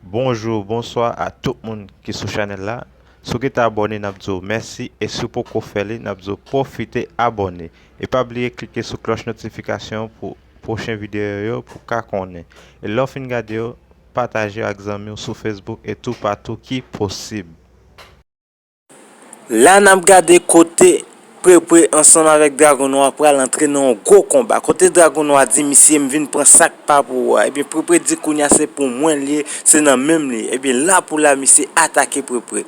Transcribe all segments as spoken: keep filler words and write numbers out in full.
Bonjou, bonswa a tout moun ki sou chanèl la. Si w gentan abòne, n ap di w mèsi, e si w poko fè li, n ap di w pwofite abòne. E pa bliye klike sou klòch notifikasyon pou pwochen videyo yo pou w ka konnen. E lè w fin gade yo, pataje yo ak zanmi w sou Facebook e toupatou ki posib. La n ap gade kote Prepre ansanm avèk Dragon Nwa pral antre nan yon gwo konba. Kote Dragon Nwa di misye, "M vin pran sa k pa pou ou a." Ebyen, Prepre di, "Kounye a se pou mwen l ye, se nan men m li ye." Ebyen, la pou la, misye atake Prepre.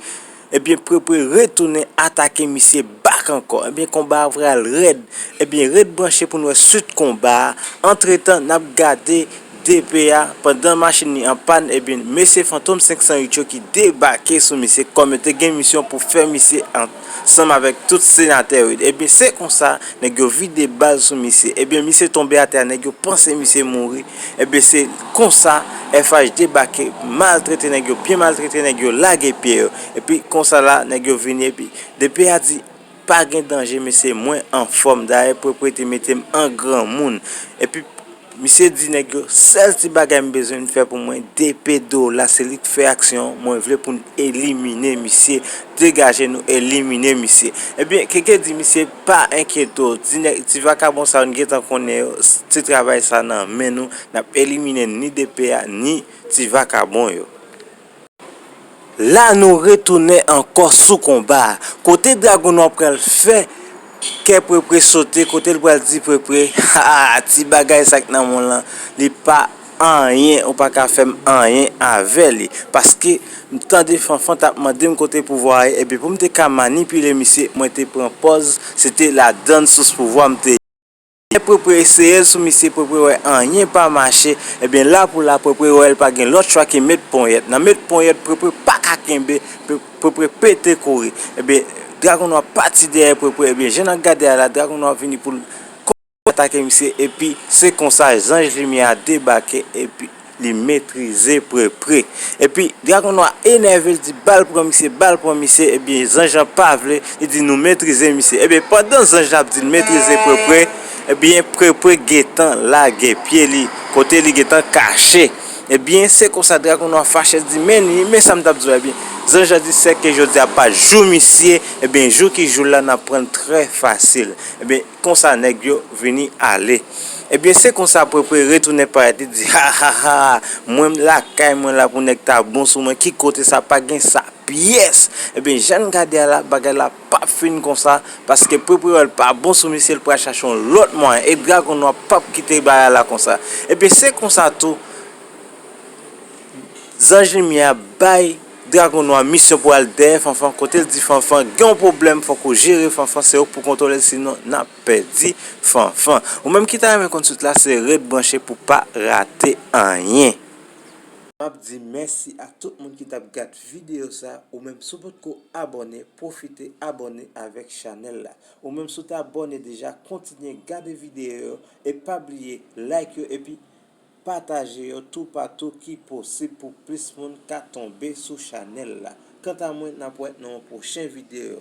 Ebyen, Prepre retounen atake misye back ankò. Ebyen, konba a pral rèd. Ebyen, ret branche pou n wè swit konba a. Antretan, n ap gade D P a, pandan machin li an pàn, ebyen, mesye Fantom senk san uit yo ki debake sou misye, kòm yo te gen misyon pou fè misye ansanm avèk tout senatè yo. Ebyen, se konsa, nèg yo vide bal sou misye. Ebyen, misye tonbe atè a, nèg yo panse misye mouri. Ebyen, se konsa, F H debake, maltrete nèg yo, byen maltrete nèg yo, lage pye yo. Epi, konsa la, nèg yo vini, epi, D P a di, "Pa gen danje, mesye, mwen anfòm. Dayè, Prepre te mete m an granmoun." Epi, misye di nèg yo, "Sèl ti bagay m bezwen n fè pou mwen, D P Dola, se li k fè aksyon, mwen vle pou n elimine misye, degaje nou, elimine misye." Ebyen, Keke di misye, "Pa enkyete w, ti nèg, ti vakabon sa yo n gentan konnen yo, s-, ti travay sa nan men nou, n ap elimine ni D P a, ni ti vakabon yo." La nou retounen ankò sou konba a. Kote Dragon Nwa pral fè kè Prepre sote, kote l pral di Prepre, "Ha, ti bagay sa k nan men w lan, li pa anyen, ou pa ka fè m anyen avè li." Paske m tande Fanfan t ap mande m kote pouvwa a ye, epi pou m te ka manipile misye, mwen te pran pòz, se te ladann sous pouvwa m te ye. Prepre eseye l sou misye, Prepre wè anyen pa mache, ebyen, la pou la, Prepre wè l pa gen lòt chwa ke met ponyèt. Nan met ponyèt, Prepre pa ka kenbe, Pre-, Prepre pete kouri. Ebyen, Dragon Nwa pati dèyè Prepre, ebyen, jan n ap gade a la, Dragon Nwa vini pou l atake misye, epi se konsa, Zanj Limyè a debake, epi li metrize Prepre. Epi, Dragon Nwa enève, l di, "Bal pran misye, bal pran misye." Ebyen, Zanj lan pa vle, li di, "Nou metrize misye." Ebyen, pandan Zanj la ap di l metrize Prepre, ebyen, Prepre gentan lage pye li, kote li gentan kache. Ebyen, se konsa Dragon Nwa fache, di, "Men li, men sa m t ap di w." Ebyen, Zanj la di, "Sèke jodi a pa jou misye, ebyen, jou ki jou l la, n ap pran l trè fasil." Ebyen, konsa nèg yo vini ale. Ebyen, se konsa Prepre retounen parèt, li di, "Ha, ha, ha, mwen lakay mwen la pou nèg ta bon sou mwen, ki kote sa, pa gen sa pyès." Ebyen, jan n gade a la, bagay la p ap fin konsa, paske Prepre wè l pa bon sou misye, l pral chache yon lòt mwayen, e Dragon Nwa p ap kite bagay la konsa. Ebyen, se konsa tou, Zanj Limyè a bay Dragon Nwa misyon pou al dèyè Fanfan, kote l di Fanfan, "Gen yon pwoblèm, fòk ou jere Fanfan, se ou k pou kontwole l, sinon n ap pèdi Fanfan." Ou menm ki ta renmen konn swit la, se ret branche pou pa rate anyen. M ap di mèsi a tout moun ki t ap gad videyo sa, ou menm si w potko abòne, pwofite abòne avèk chanèl la. Ou menm si w te abòne deja, kontinye gade videyo yo, e pa bliye like yo, epi pataje yo toupatou ki posib pou plis moun ka tonbe sou chanèl la. Kanta mwen, n ap wè nan yon pwochen videyo.